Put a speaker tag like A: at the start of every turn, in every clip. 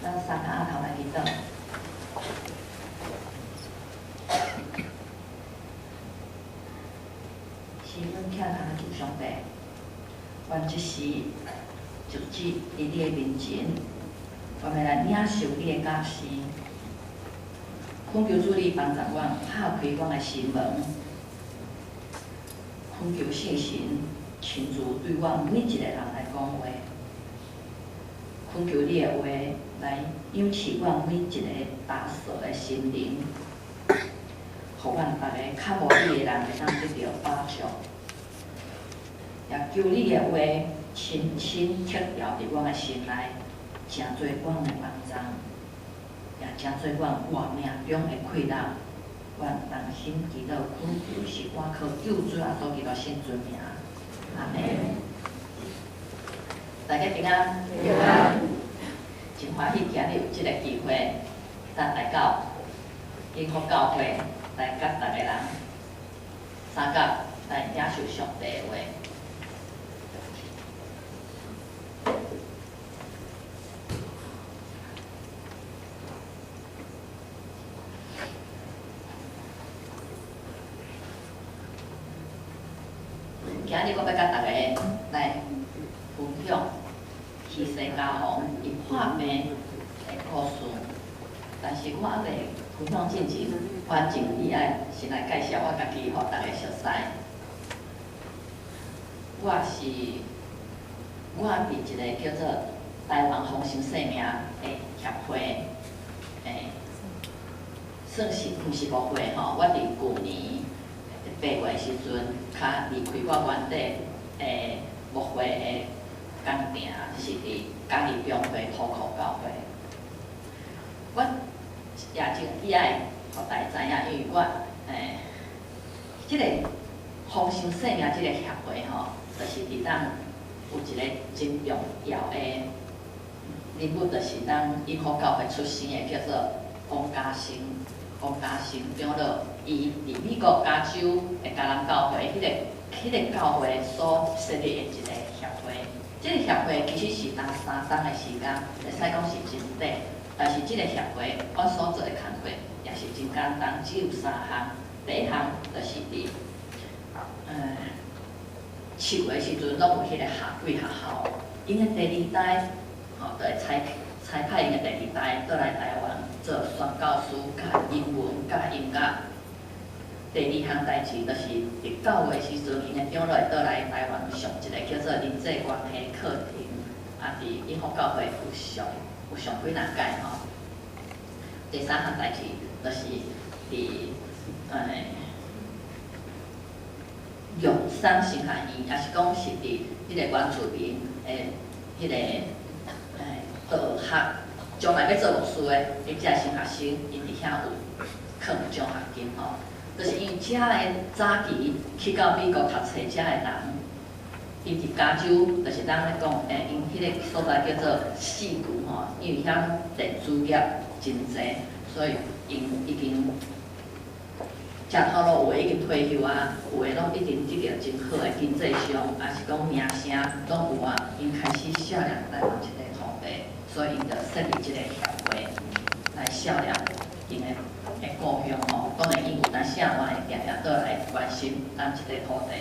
A: 咱三个阿頭來祈禱。是阮疼咱的主上帝，願這時就旨佇你的面前，我欲來領受你的教示。懇求主你幫助阮，拍開阮的心門。懇求聖神親自對阮每一個人來講話。懇求你的話來養賜阮每一個焦燥的心靈，予阮逐个較無你的人會當得著飽足。也求你的話深深刻牢佇阮的心內，成做阮的幫助，也成做阮活命中的氣力。阮同心祈禱，懇求是倚靠救主耶穌基督聖尊名。阿們。大家平安。平安。真歡喜今日有這個機會，咱來到幸福教會來佮逐个人相佮來領受上帝的話。今日我欲佮逐个來分享希西家王伊破病的故事，但是我猶未分享進前，我真意愛先來介紹我家己，予逐个熟似。我是我佇一個叫做台灣豐盛生命的協會，算是毋是牧會吼。我佇舊年8月的時陣，較離開我原底的牧會的工程，是佇嘉義中會土庫教會。我也真意愛予大家知影，因為我這个豐盛生命這个協會吼，就是佇咱有一個真重要的人物，就是咱永福教會出身的，叫做王嘉誠。王嘉誠長老，伊佇美國加州的迦南教會，彼个教會所設立的一個協會。這个協會其實是焦3冬的時間，會使講是真短。但是這个協會，阮所做的工課也是真簡單，只有三項。第一項就是佇7月時陣，攏有彼个夏季學校，𪜶的第二代，吼，就會差派𪜶的第二代倒來台灣做宣教師，教英文、教音樂。第二項代誌就是佇9月時陣，𪜶的長老會倒來台灣上一個叫做人際關係課程，啊，佇永福教會有上幾若屆吼。第三項代誌就是佇玉山神學院，也是講是佇彼個原住民的彼个道學，將來欲做牧師的，彼遮新學生，𪜶佇遐有囥獎學金吼。就是因為遮的早期去到美國讀冊遮的人，𪜶佇加州，就是咱咧講，𪜶彼个所在叫做矽谷吼，因為遐電子業真濟，所以𪜶已經食頭路，有的已經退休啊，有的攏已經得著真好的經濟上，抑是講名聲攏有啊。𪜶開始惜念台灣這個土地，所以𪜶就設立這個協會來惜念𪜶的故鄉吼。當然，𪜶有當時嘛會定定倒來關心咱這個土地。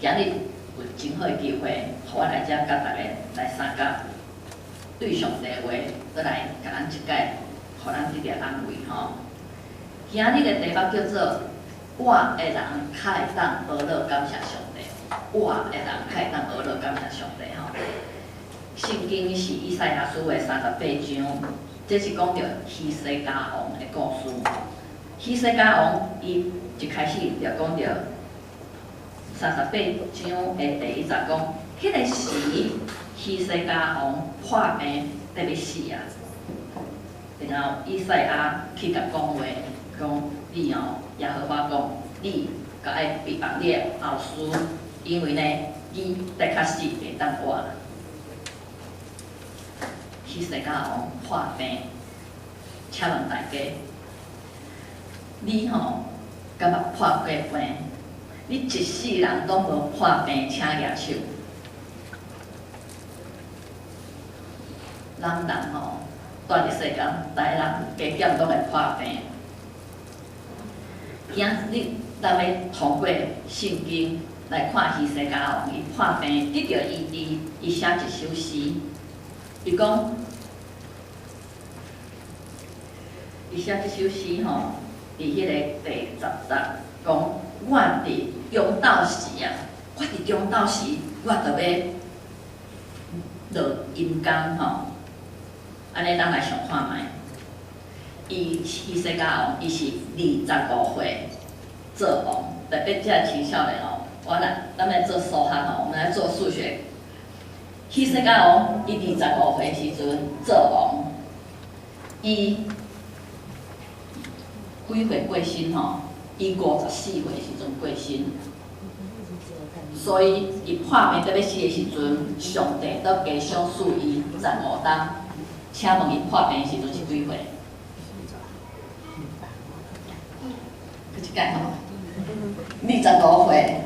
A: 今日有真好的機會，予我來遮佮逐个來相佮，對上帝話，閣來共咱一解，予咱得著安慰吼。今日的題目叫做活的人較會當學樂感謝上帝，活的人較會當學樂感謝上帝吼。聖經是以賽亞書的38章，這是講著希西家王的故事。希西家王伊一開始就講著38章的第一節講，彼个時希西家王破病得欲死啊，然後以賽亞去共講話。講你哦，耶和華講，你閣愛預備你的後事，因為呢，你的確死袂當活。希西家王破病，請問大家，你吼敢捌破過病？你一世人攏無破病，請舉手。咱人吼，蹛佇世間，逐个人加減攏會破病。今日咱欲通過聖經來看希西家王，伊破病得著醫治，伊寫一首詩，伊講，伊寫這首詩吼，佇彼个第十節講，我佇中晝時啊，我佇中晝時，我著欲落陰間吼。按呢，咱來想看覓，伊希西家王，伊是25歲做王，特別這个青少年哦，我來，咱來做數學吼，我們來做數學。希西家王，伊二十五歲時陣做王，伊幾歲過身吼？伊54歲時陣過身，所以伊破病得欲死的時陣，上帝閣加賞賜伊十五冬。請問伊破病的時陣是幾歲？閣一擺吼，二十五歲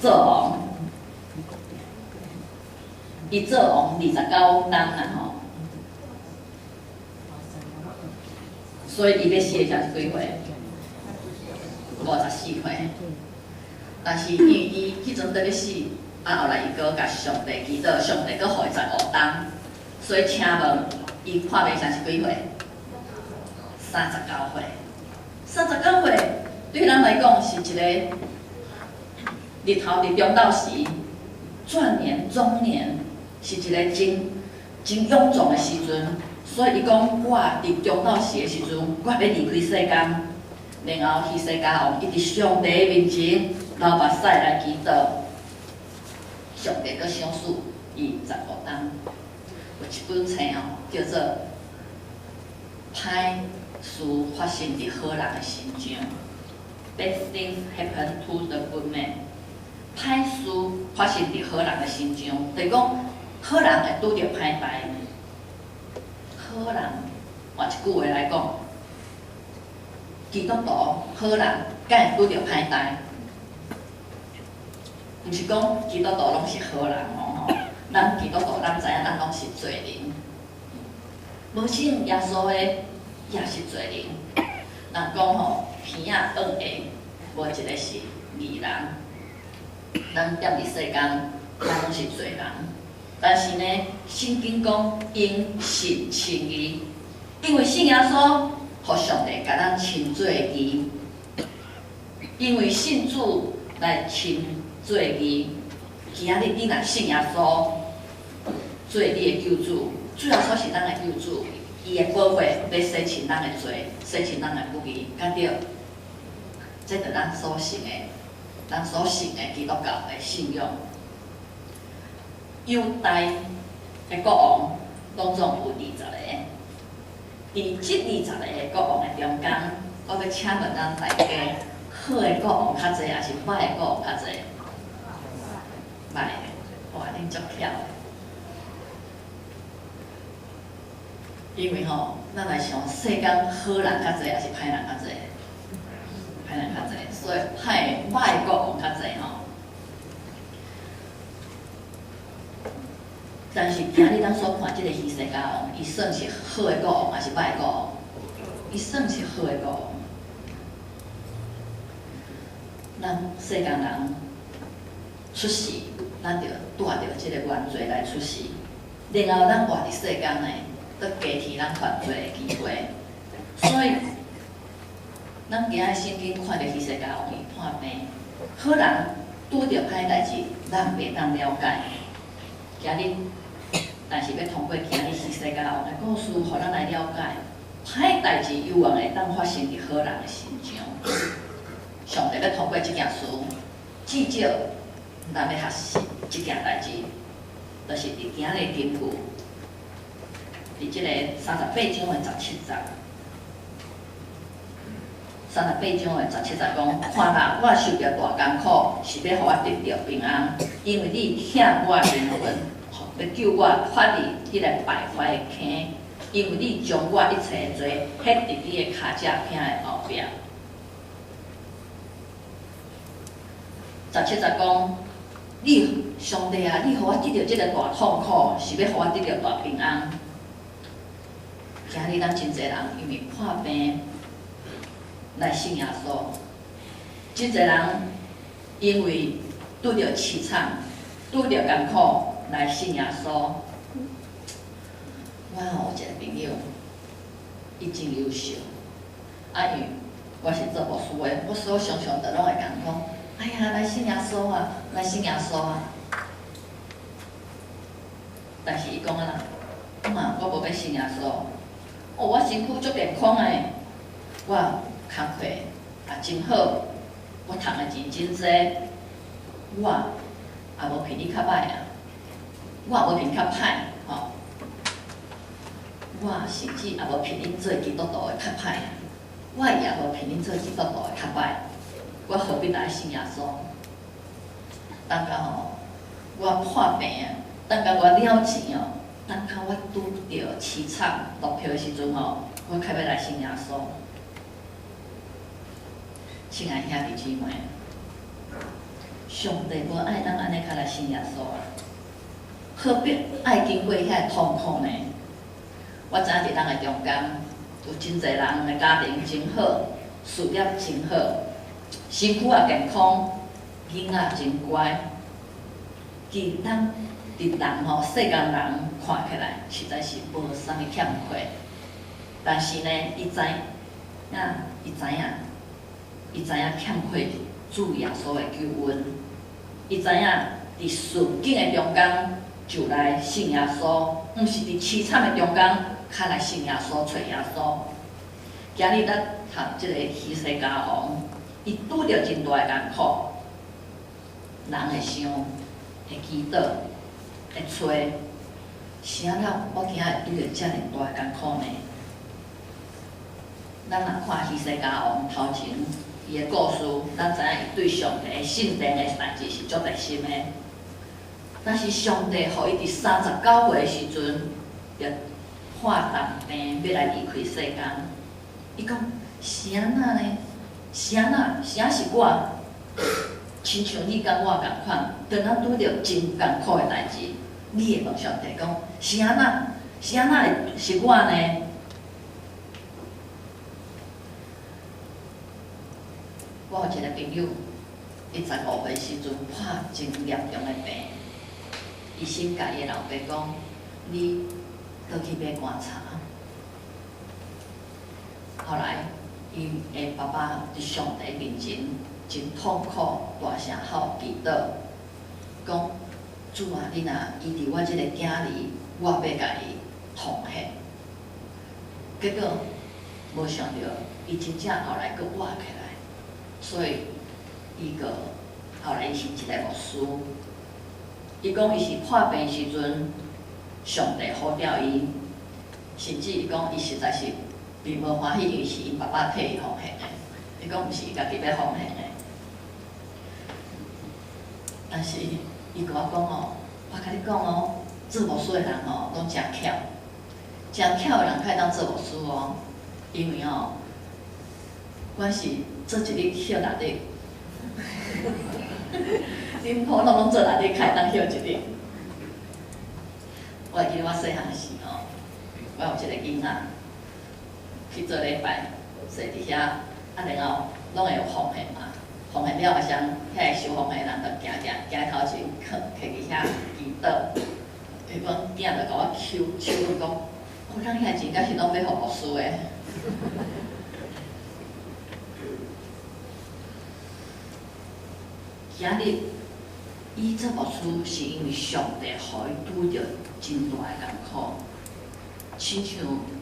A: 做王，伊做王29冬啊吼，所以伊欲死的時陣是幾歲？54歲。但是因為伊彼陣得欲死，啊後來伊閣共上帝祈禱，上帝閣予伊十五冬，所以請問伊破病時是幾歲？39歲。39歲對咱來講是一個日頭佇中晝時，壯年中年是一個真真勇壯的時陣，所以伊講我佇中晝時的時陣，我欲離開世間。然後希西家王伊佇上帝面前流目屎來祈禱，上帝閣賞賜伊十五冬。有一本冊吼，叫做《歹事發生佇好人的身上》，Bad things happen to the good man。歹事發生佇好人的身上，就是講好人會拄著歹代。好人，換一句話來講，基督徒好人，敢會拄著歹代？毋是講基督徒攏是好人哦吼，咱基督徒咱知影，咱攏是罪人。無信耶穌的也是罪人。人講吼，鼻仔放下，無一个是義人。咱踮佇世間，咱攏是罪人。但是呢，聖經講因信稱義，因為信耶穌，予上帝共咱稱做義。因為信主來稱做義。今仔日你若信耶穌做你的救主，主耶穌是咱的救主，伊的寶血欲洗清咱的罪，洗清咱的不義，敢對？這就咱所信的，咱所信的基督教的信仰。猶大的國王攏總有二十個，佇這二十个國王的中間，我欲請問咱大家，好的國王較濟，抑是歹的國王較濟？歹的，哇，恁足巧的。因為吼，咱來想世間好人較濟，抑是歹人較濟？歹人較濟，所以歹的國王較濟吼。但是今日咱所看這个希西家王，伊算是好的國王，抑是歹的國王？伊算是好的國王。咱世間人出世，咱就帶著這个原罪來出世，然後咱活佇世間呢，閣加添咱犯罪的機會。所以，咱今仔聖經看著希西家王伊破病，好人拄著歹代誌，咱袂當了解。今日，但是欲通過今日希西家王的故事，予咱來了解，歹代誌猶原會當發生佇好人的身上。上帝欲通過這件事，至少咱欲學習這件代誌，就是佇今日經句，佇這個三十八章的十七節。三十八章的十七節講：看哪，我受著大艱苦，是欲予我得著平安，因為你疼我的靈魂，欲救我脫離彼個敗壞的坑，因為你將我一切的罪歇佇你的跤跡坑的後壁。十七節講：你上帝啊，你予我得著這个大痛苦，是欲予我得著大平安。今日咱真濟人因為破病來信耶穌，真濟人因為拄著淒慘、拄著艱苦來信耶穌。我有一個朋友，伊真優秀，啊，因為我是做牧師的，我所常常就攏會共講：哎呀，來信耶穌啊，來信耶穌啊！但是伊講啊，嘛，我無欲信耶穌。哦，我身軀足健康的，我工課也真好，我趁的錢真濟，我也無比你較歹啊，我也無比你較歹吼，我甚至也無比恁做基督徒的較歹啊，我也無比恁做基督徒的較歹，我何必來信耶穌？等到吼，我破病啊，等到我了錢哦，等到我拄著淒慘落魄的時陣吼，我較欲來信耶穌。親愛兄弟姊妹，上帝無愛咱按呢較來信耶穌啊，何必愛經過遐个痛苦呢？我知影佇咱的中間有真濟人的家庭真好，事業真好，身軀也健康，囡仔真乖。其實咱佇人吼，世間人看起來實在是無啥物欠缺，但是呢，伊知影，伊知影，伊知影欠缺主耶穌的救恩，伊知影佇順境的中間就來信耶穌，毋是佇淒慘的中間較來信耶穌、揣耶穌。今日咱讀這個希西家王，伊拄著真大的艱苦，人會想，會祈禱，會揣，是按怎我今仔會拄著遮爾大的艱苦呢？咱若看希西家王頭前伊的故事，咱知影伊對上帝的聖殿的代誌是足熱心的。但是上帝予伊佇39歲的時陣，就患重病，欲來離開世間。伊講是按怎呢？是按怎？啥是我？親像你佮我仝款，當咱拄著真艱苦的代誌，你會問上帝講：是按怎？是按怎會是我呢？我有一個朋友，伊15歲時陣破真嚴重的病，醫生共伊的老爸講：你倒去買棺材。後來，伊的爸爸佇上帝面前真痛苦，大聲哭祈禱，講：主啊，你若醫治我這個囝兒，我欲共伊奉獻。結果，無想著伊真正後來閣活起來，所以伊閣後來伊是一個牧師。伊講伊是破病時陣，上帝呼召伊，甚至伊講伊實在是並無歡喜，因為是𪜶爸爸替伊奉獻的。伊講毋是伊家己欲奉獻的。但是伊共我講哦，我共你講哦，做牧師的人哦，攏誠巧，誠巧的人較會當做牧師哦，因為哦，阮是做一日歇六日，恁普通攏做六日，較會當歇一日。我會記得我細漢時吼，我有一個囡仔去做禮拜，坐佇遐，啊，然後攏會有奉獻嘛，奉獻了後，啥遐個收奉獻的人就行行行頭前，囥囥佇遐祈禱。伊講囝就共我手手講，我講遐錢敢是攏欲予牧師的。今日伊做牧師是因為上帝予伊拄著真大的艱苦，親像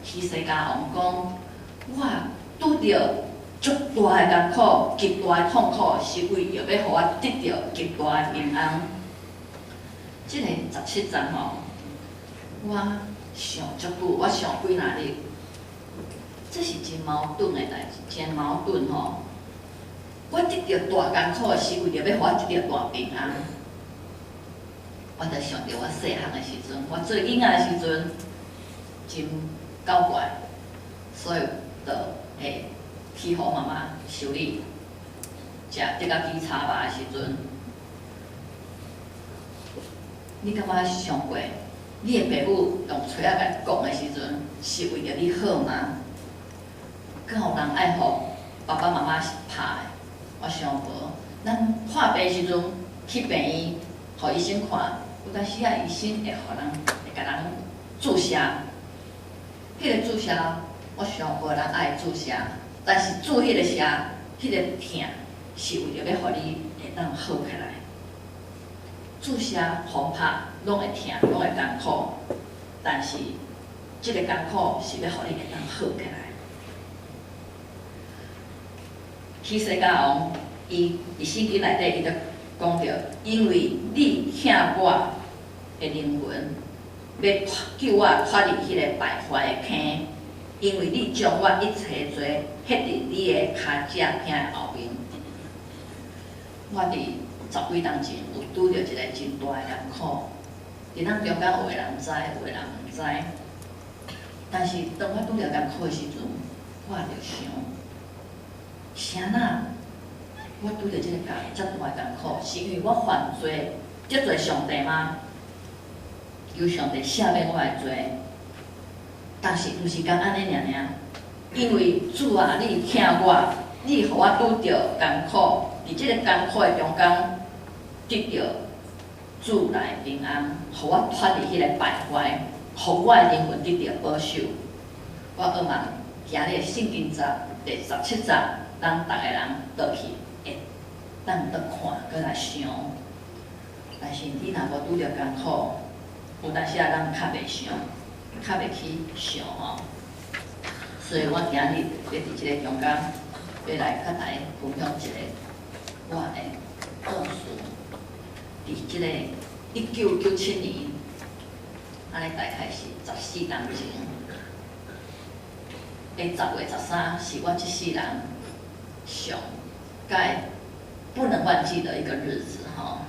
A: 希西家王講，我拄著足大的艱苦、極大的痛苦，是為著欲予我得著極大的平安。這個17章吼，我想足久，我想幾若日，這是真矛盾的代誌，真矛盾吼。我得著大艱苦，是為著欲予我得著大平安。我就想著我細漢的時陣，我做囡仔的時陣真狡怪，所以就會去予媽媽修理。食竹仔雞叉肉的時陣，你感覺想過你的爸母用錘仔共你講的時陣，是為著你好嗎？敢有人愛予爸爸媽媽拍的？我想無。咱破病時陣去病院，予醫生看，有當時仔醫生會予人會共人注射。彼個注射，我想無人愛注射，但是注彼個射，彼個疼是為著欲予你會當好起來。注射、予拍攏會疼，攏會艱苦，但是這個艱苦是欲予你會當好起來。希西家王伊佇聖經內底，伊就講著，因為你疼我的靈魂，欲救我脫離彼個敗壞的坑，因為你將我一切罪歇佇你的跤跡坑的後面。我佇十幾冬前有拄著一個真大的艱苦，佇咱中間有的人知，有的人毋知。但是當我拄著艱苦的時陣，我就想，啥那我拄著這个遮大的艱苦，是因為我犯罪得罪上帝嗎？求上帝赦免我的罪。但是毋是干按呢爾爾，因為主啊，你疼我，你予我拄著艱苦，佇這個艱苦的中間得著主來平安，予我脫離彼個敗壞，予我的靈魂得著保守。我希望今日聖經節第17節，咱逐個人倒去會當閣看，閣來想。但是你若無拄著艱苦，有當時仔咱較袂想，較袂去想吼。所以我今日欲佇這个中間，欲來佮大家分享一个我的故事。佇這個1997年，按呢大概是14冬前，的10月13，是我這世人上蓋不能忘記的一個日子吼。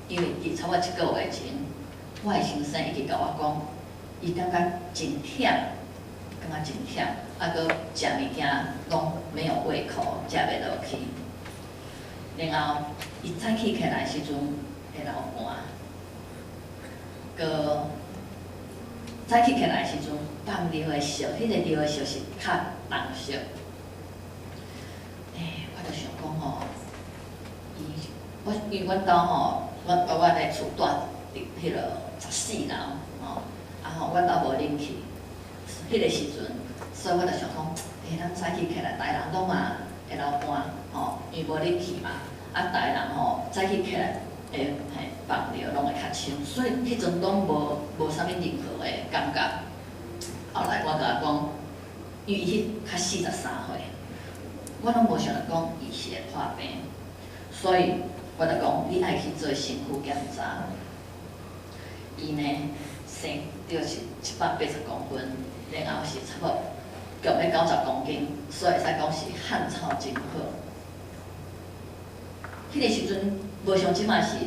A: 因為佇差不多一個月前，我的先生一直共我講，伊感覺真忝，感覺真忝，啊，閣食物件攏沒有胃口，食袂落去。然後伊早起起來時陣會流汗，閣早起起來時陣放尿的色，彼個尿的色是較重色。欸，我就想講吼，伊我因為阮兜吼，阮我的厝住佇彼个14樓吼，啊吼，阮兜無冷氣，彼個時陣，所以我就想講，欸，咱早起起來，逐个人攏嘛會流汗吼，因為無冷氣嘛，啊，逐个人吼早起起來會嘿放尿攏會較深，所以彼陣攏無啥物任何的感覺。後來我共伊講，因為伊彼較43歲，我攏無想著講伊是會破病，所以我就講你愛去做身軀檢查。伊呢生著是180公分，然後是差不多強欲90公斤，所以會使講是漢草真好。彼個時陣無像這擺是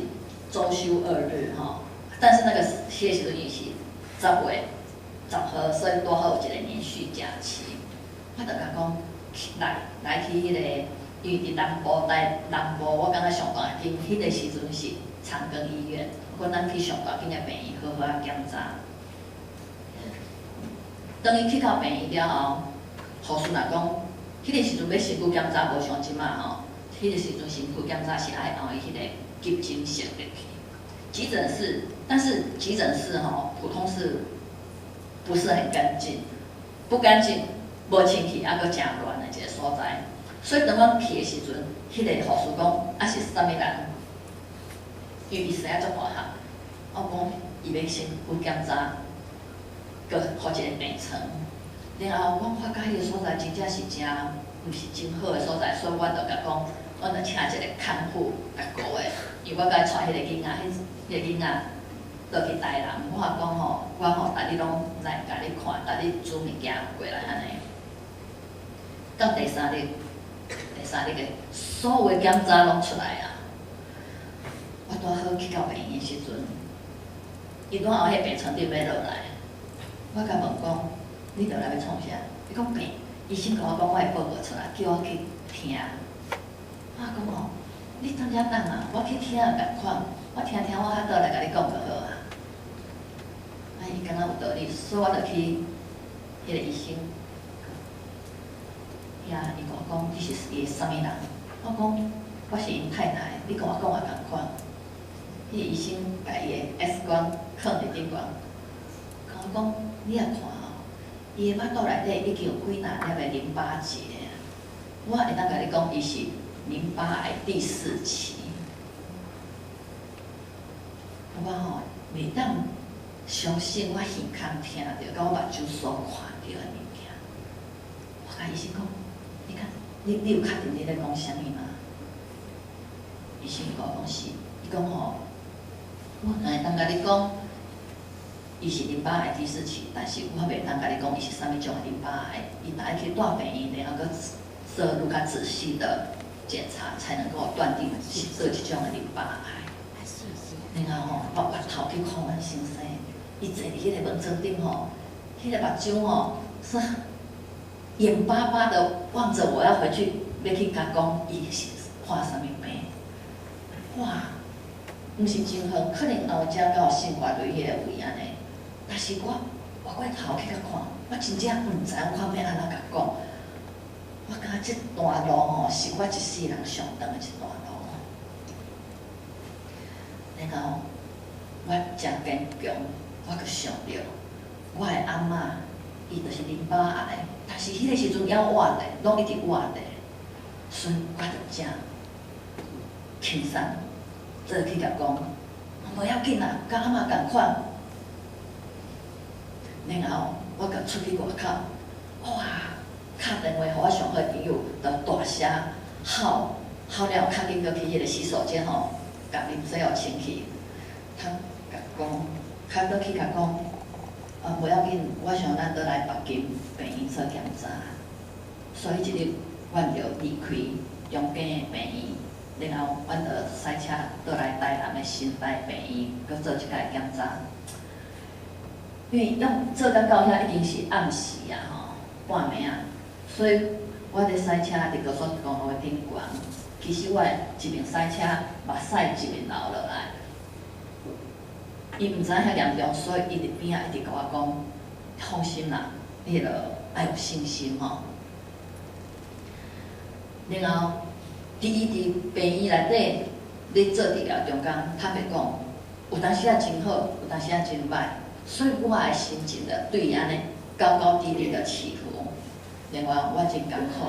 A: 週休二日吼，但是那個彼個時陣伊是10月10號，所以拄好有一個連續假期。我就共講，來來去彼個，因為佇南部台南部，我感覺上大間，彼個時陣是長庚醫院，我講咱去上大間的病院好好仔檢查。當伊去到病院了後，護士若講，彼個時陣欲身軀檢查無像這擺吼，彼個時陣身軀檢查是愛後伊彼個急診室入去。急診室，但是急診室吼，普通是不是很乾淨，不乾淨，無清氣，猶閣誠亂的一個所在。所以當阮去的時陣，彼個護士講，啊是啥物人？因為伊生啊足大漢，我講伊欲身軀檢查，閣予一個病床。然後阮發覺彼個所在真正是誠毋是真好的所在，所以阮就共講，阮就請一個看護共顧的，因為我共伊帶彼個囡仔，彼個囡仔倒去台南，我講吼，我吼逐日攏來共你看，逐日煮物件過來按呢。到第三日，第三日的所有的檢查攏出來啊！我拄好去到病院的時陣，伊拄後彼病床頂欲落來，我共問講，你落來欲創啥？伊講病，醫生共我講我的報告出來，叫我去聽。我講哦，你等遮等啊，我去聽也仝款，我聽聽我較倒來共你講就好啊。啊，感覺有道理，所以我就去彼个醫生遐，伊共我講你是伊的啥物人？我講我是𪜶太太，你共我講也仝款。彼个醫生共伊的 X 光囥佇頂懸，共我講你若看吼，伊的腹肚內底已經有幾若粒的淋巴結。我會當共你講，伊是淋巴癌第四期。我吼袂當相信我耳空聽著，佮我目睭所看著的物件。我共醫生講，你看，你有確定你咧講啥物嗎？醫生共我講是，伊講吼，我若會當共你講，伊是淋巴癌第四期，但是我袂當共你講伊是啥物種的淋巴癌，伊得愛去帶病院，然後閣做愈較仔細的檢查，才能夠斷定是佗一種的淋巴癌。然後吼，我回頭去看阮先生，伊坐佇彼個門床頂吼，彼個目睭吼是眼巴巴的望著我要回去，欲去共講伊是患啥物病。哇，毋是真遠，可能後才到信華路彼個位按呢。但是我回過頭去共看，我真正毋知影我欲按怎共講。我感覺這段路吼，是我一世人上長的一段路。然後我誠堅強，我閣想著我的阿嬤，伊就是淋巴癌，但是彼個時陣猶活咧，攏一直活咧，所以我就誠輕鬆，做去共講，無要緊啦，佮阿嬤仝款。然後我閣出去外口，哇！敲電話予我上好的朋友，就大聲吼，吼了較緊閣去彼個洗手間吼，共面洗予清氣，通共講，較閣去共講，啊，無要緊，我想咱倒來北京病院做檢查。所以這日，阮就離開中間的病院，然後阮就駛車倒來台南的新台病院，閣做一擺檢查。因為用做甲到遐已經是暗時啊吼，半暝啊，所以我佇駛車佇高速公路的頂懸，其實我一邊駛車，目屎一邊流落來。伊毋知影遐嚴重，所以伊佇邊仔一直共我講：放心啦，你著愛有信心吼。然後，佇伊佇病院內底咧做治療中間，坦白講，有當時仔真好，有當時仔真歹，所以我的心情就對伊按呢高高低低的起伏。另外，我真艱苦，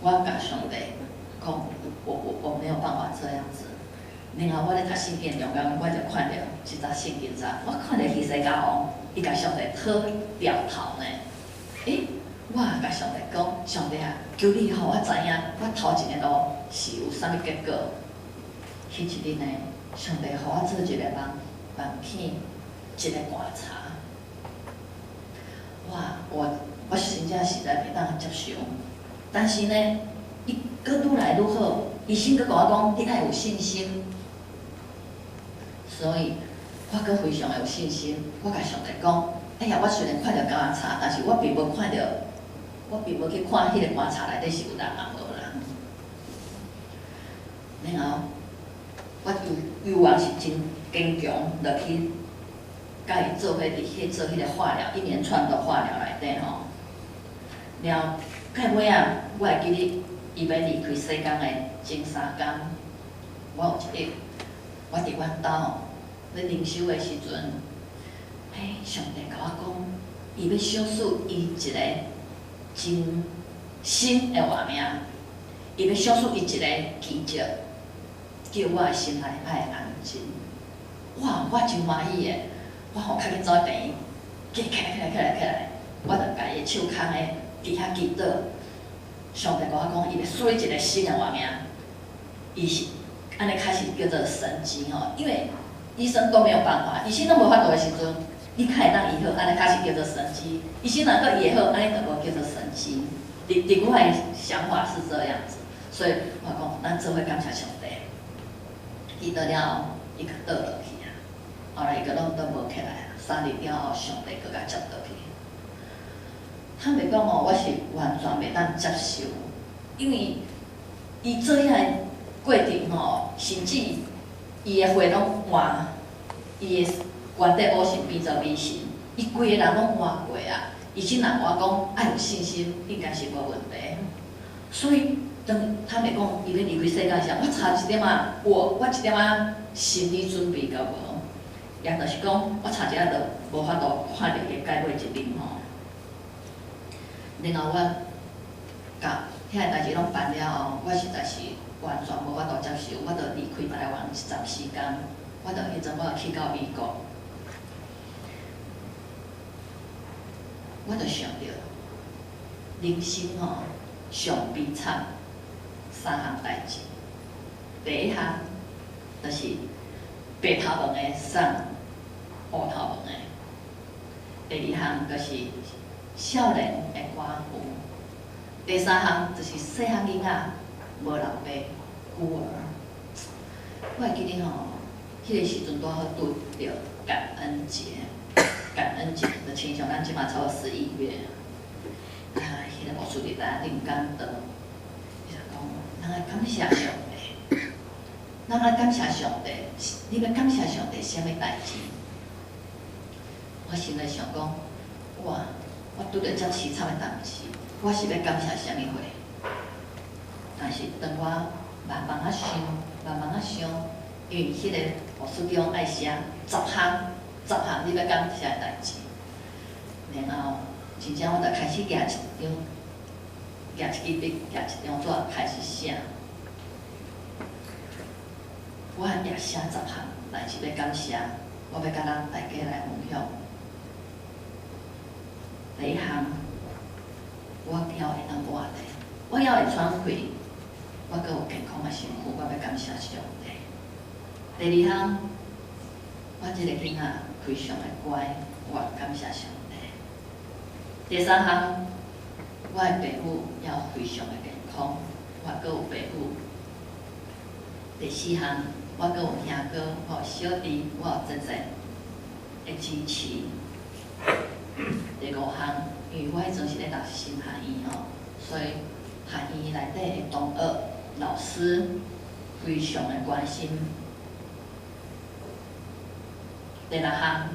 A: 我共上帝講，我沒有辦法這樣子。然後我咧讀聖經中間，我就看著一節聖經節，我看著希西家王，伊共上帝討調頭呢。欸，我也共上帝講，上帝啊，求你予我知影，我頭前的路是有啥物結果。彼一日呢，上帝予我做一個夢，夢見一個棺柴。哇，我真正實在袂當接受。但是呢，伊閣愈來愈好，醫生閣共我講，你愛有信心。所以，我閣非常的有信心。我共上帝講，哎呀，我雖然看著棺柴，但是我並無看著，我並無去看彼個棺柴內底是有人抑無啦。然後，我猶原是真堅強，落去共伊做伙佇彼做彼個化療，一連串的化療內底吼。了，到尾仔，我會記得伊欲離開世間的前3工，我有一日，我佇阮兜咧靈修的時陣，嘿，上帝共我講，伊欲賞賜伊一個真新的活命，伊欲賞賜伊一個奇蹟，叫我的心內愛安靜。哇，我真歡喜的，我吼較緊走去病院，起來起來起來起來，我就共伊的手牽的佇遐祈禱。上帝共我講，伊欲賜伊一個新的活命，伊是按呢開始叫做神蹟吼，因為醫生都沒有辦法，醫生攏無法度的時陣，你較會當醫好，按呢較是叫做神蹟。醫生若閣醫會好，按呢就無叫做神蹟。佇我的想法是這樣子，所以我講，咱做伙感謝上帝。祈禱了後，伊就倒落去啊，後來伊閣攏倒無起來，3日了後，上帝閣共接倒去。坦白講吼，我是完全袂當接受，因為伊做遐个過程吼，甚至伊的血攏換，伊的關底烏神變做米神，伊規个人攏活過啊！伊先人我講愛有信心，應該是無問題。所以當他們講伊欲離開世界時，我差一點仔，我一點仔心理準備都無，也就是講，我差一點就無法度看著伊的尾一面吼。然後我共遐个代誌攏辦了後，我實在是完全無法度接受，我就離開台灣一陣時間，我就彼陣我就去到美國，我就想著人生吼上悲慘三項代誌，第一項就是白頭毛的送烏頭毛的，第二項就是少年的寡婦，第三項就是細漢囡仔無老爸孤兒。我會記得吼，彼個時陣拄好拄著感恩節，感恩節就親像咱這馬差不多11月，啊，彼個牧師佇台頂講道，伊就講，咱愛感謝上帝，咱愛感謝上帝，你欲感謝上帝啥物代誌？我心內想講，哇！我拄著遮淒慘的代誌，我是欲感謝啥物貨？但是當我慢慢仔想，慢慢仔想，因為彼個牧師叫阮愛寫十項，十項你欲感謝的代誌。然後真正我就開始舉一張，舉一支筆，舉一張紙開始寫。我也寫十項代誌欲感謝，我欲共咱大家來分享。第一項，我猶會當活著，我猶會喘氣，我閣有健康的身軀，我欲感謝上帝。第二項，我這个囡仔非常的乖，我感謝上帝。第三項，我的爸母猶非常的健康，我閣有爸母。第四項，我閣有兄哥，我有小弟，我有姐姐的支持。第五項，因為我彼陣是咧讀神學院吼，所以學院內底的同學、老師非常的關心。第六項，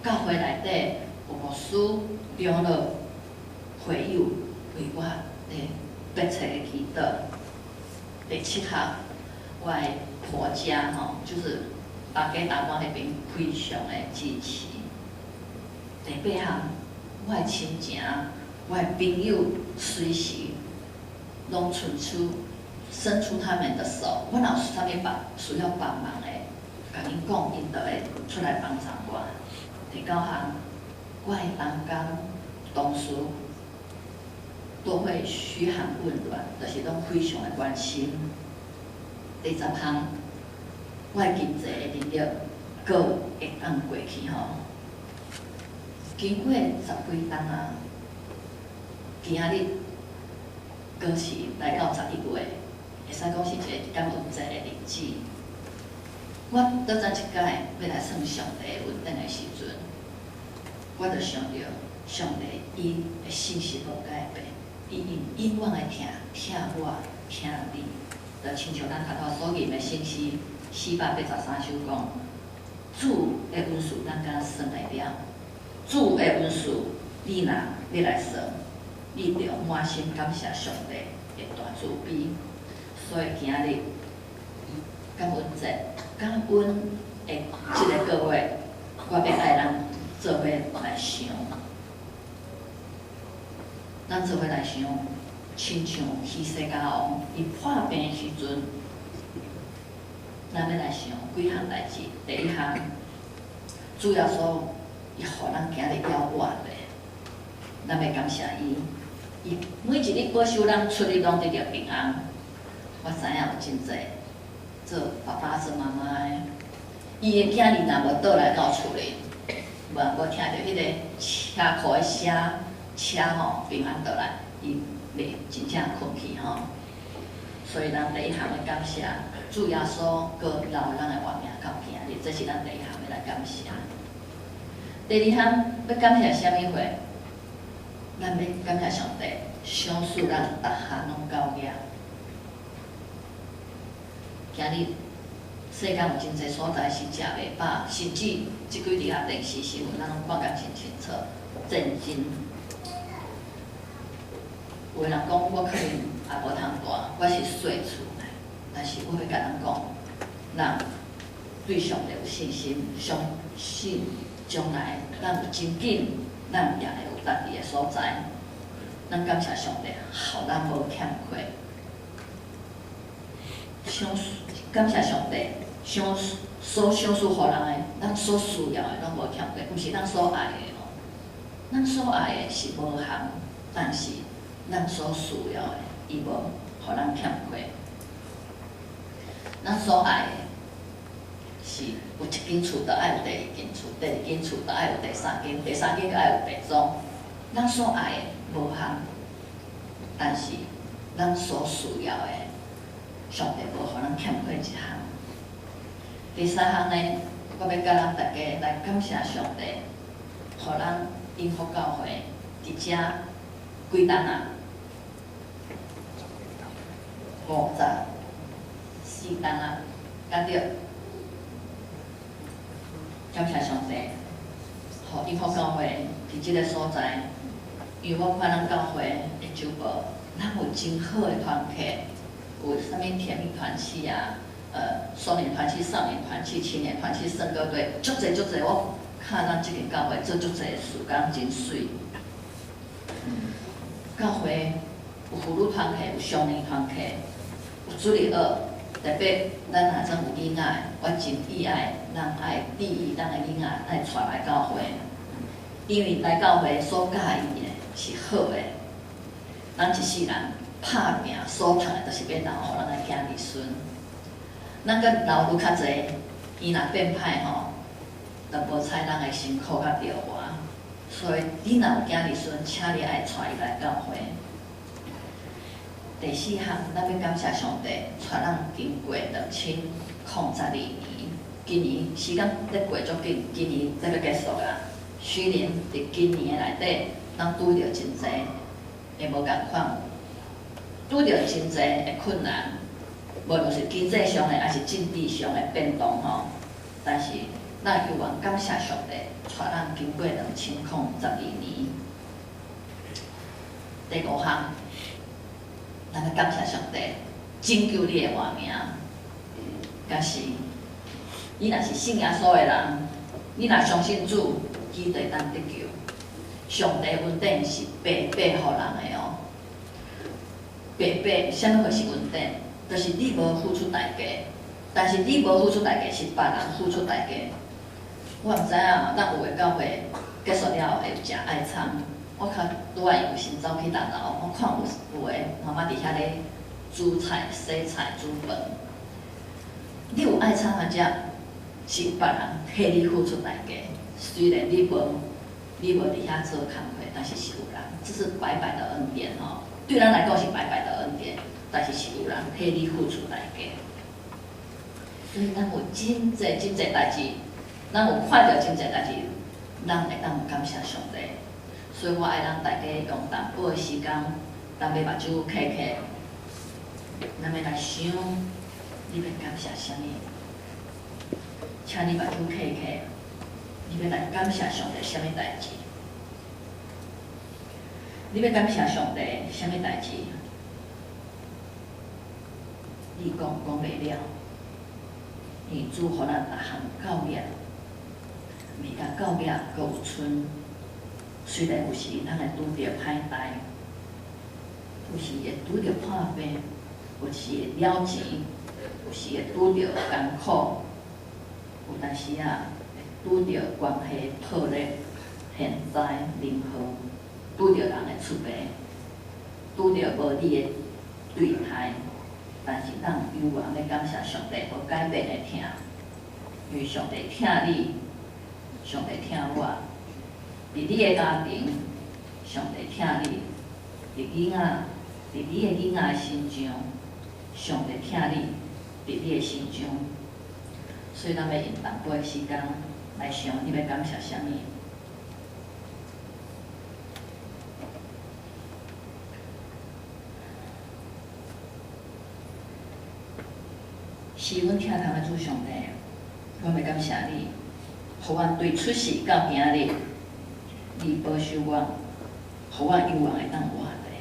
A: 教會內底有牧師、長老、會友為我咧迫切的祈禱。第七項，我的婆家吼，就是大家大官彼邊非常的支持。第八項，我的親情、我的朋友隨時攏伸出伸出他們的手，我若有啥物幫需要幫忙的，共𪜶講，𪜶就會出來幫助我。第九項，我的同工同事都會噓寒問暖，就是攏非常的關心。第十項，我的經濟的能力閣會當過去吼。經過十幾冬啊，今仔日閣是來到11月，會使講是一個感恩節的日子。我倒早一擺欲來算上帝的恩典的時陣，我就想著上帝伊的信實無改變，伊永永遠會疼疼我疼你，就親像咱頭拄所吟的聖詩483首講，主的恩賜咱敢算會了。主的恩賜，你若欲來算，你著滿心感謝上帝的大慈悲。所以今仔日感恩節，感恩的這个月，我欲愛咱做伙來想，咱做伙來想，親像希西家王伊破病的時陣，咱欲來想幾項代誌。第一項，主耶穌伊予咱今日猶活著，咱欲感謝伊。伊每一日保守咱出入攏得著平安。我知影有真濟做爸爸做媽媽的，伊的囝兒若無倒來到厝裡，無無聽著彼個車庫的聲，車吼平安倒來，伊袂真正睏去吼。所以咱第一項欲感謝主耶穌，閣留咱的活命到今日，這是咱第一項欲來感謝。第二項欲感謝啥物貨？咱欲感謝上帝，賞賜咱逐項攏夠額。今日世間有真濟所在是食袂飽，甚至這幾日啊電視新聞，咱攏看甲真清楚。戰爭，有的人講我可能也無通蹛，我是細厝的，但是我欲共人講，人對上帝有信心，相信將來咱有真緊，咱也會有家己的所在。咱感謝上帝，予咱無欠缺。想感謝上帝，想所賞賜予人的，咱所需要的攏無欠缺，毋是咱所愛的哦。咱所愛的是無限，但是咱所需要的，伊無予咱欠缺。咱所愛的是有一間厝，就愛有第二間厝；第二間厝，就愛有第三間；第三間，閣愛有地莊。咱所愛的無限，但是咱所需要的，上帝無予咱欠缺一項。第三項呢，我欲共咱大家來感謝上帝，予咱永福教會佇遮幾冬啊？54冬啊，敢對？感謝上帝，予永福教會佇這个所在，因為我看咱教會的周報，咱有真好的團契，有啥物甜蜜團契啊，少年團契、少年團契、青年團契、聖歌隊，足濟足濟。我看咱這間教會做足濟事工，真媠。教會有婦女團契，有少年團契，有主日學。特別咱若真有囡仔，我真意愛，咱愛注意咱的囡仔愛帶來教會，因為來教會所教伊的是好的。咱一世人拍拚所趁的，就是欲留予咱的囝兒孫。咱閣留愈較濟，伊若變歹吼，就無采咱的辛苦佮著活。所以你若有囝兒孫，請你愛帶伊來教會。第四項，咱欲感謝上帝，帶咱經過2012年，今年時間咧過足緊，今年才欲結束啊。雖然佇今年的內底，咱拄著真濟的無仝款，拄著真濟的困難，無論是經濟上的，抑是政治上的變動吼。但是咱猶原感謝上帝，帶咱經過2012年。第五項，咱欲感謝上帝拯救你的活命。敢是，你若是信耶穌的人，你若相信主，你就會當得救。上帝恩典是白白予人的哦，白白，啥物貨是恩典？就是你無付出代價，但是你無付出代價，是別人付出代價。我毋知影，咱有的教會結束了後會有食愛餐。我較拄仔有先走去逐樓，我看有有的媽媽佇遐咧煮菜、洗菜、煮飯。你有愛餐通食，是別人替你付出代價。雖然你無佇遐做工課，但是是有人，這是白白的恩典吼。對咱來講是白白的恩典，但是是有人替你付出代價。所以咱有真濟真濟代誌，咱有看著真濟代誌，咱會當感謝上帝。所以我愛咱大家用淡薄的時間，咱欲目睭瞌瞌，咱欲來想，你欲感謝啥物？請你目睭瞌瞌，你欲來感謝上帝啥物代誌？你欲感謝上帝啥物代誌？你講講袂了，因為主予咱逐項夠額，物件夠額，閣有賰。雖然有時咱會拄著歹代，有時會拄著破病，有時會了錢，有時會拄著艱苦，有當時仔會拄著關係破裂、天災人禍，拄著人的出賣，拄著無理的對待，但是咱猶原欲感謝上帝無改變的疼，因為上帝疼你，上帝疼我。佇你的家庭，上帝疼你；佇囡仔，佇你的囡仔的身上，上帝疼你；佇你的身上。所以咱欲用淡薄的時間來想，你欲感謝啥物？詩是阮疼痛的主上帝，阮欲感謝你，予阮對出世到今日，你保守阮，予阮永遠會當活著。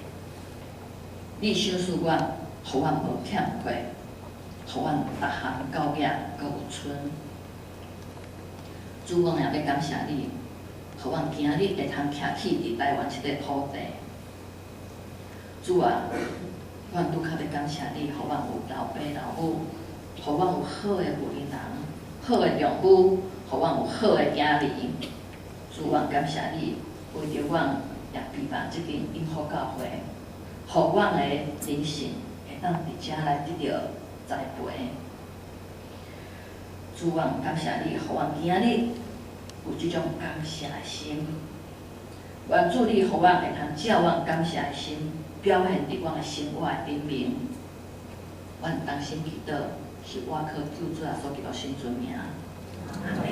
A: 你賞賜阮，予阮無欠缺，予阮逐項夠額，閣有賰。主，阮也欲感謝你，予阮今日會通徛起佇台灣這塊土地。主啊，阮拄較欲感謝你，予阮有老爸老母，予阮有好的婦人，好的丈夫，予阮有好的囝兒。主，阮感謝你，為著阮也備辦這間永福教會，予阮的靈性會當佇遮來得著栽培。主，阮感謝你，予阮今日有這種感謝的心。願主你予阮會通照阮感謝的心，表現佇阮的生活的頂面。阮同心祈禱，是倚靠救主耶穌基督聖尊名。阿門。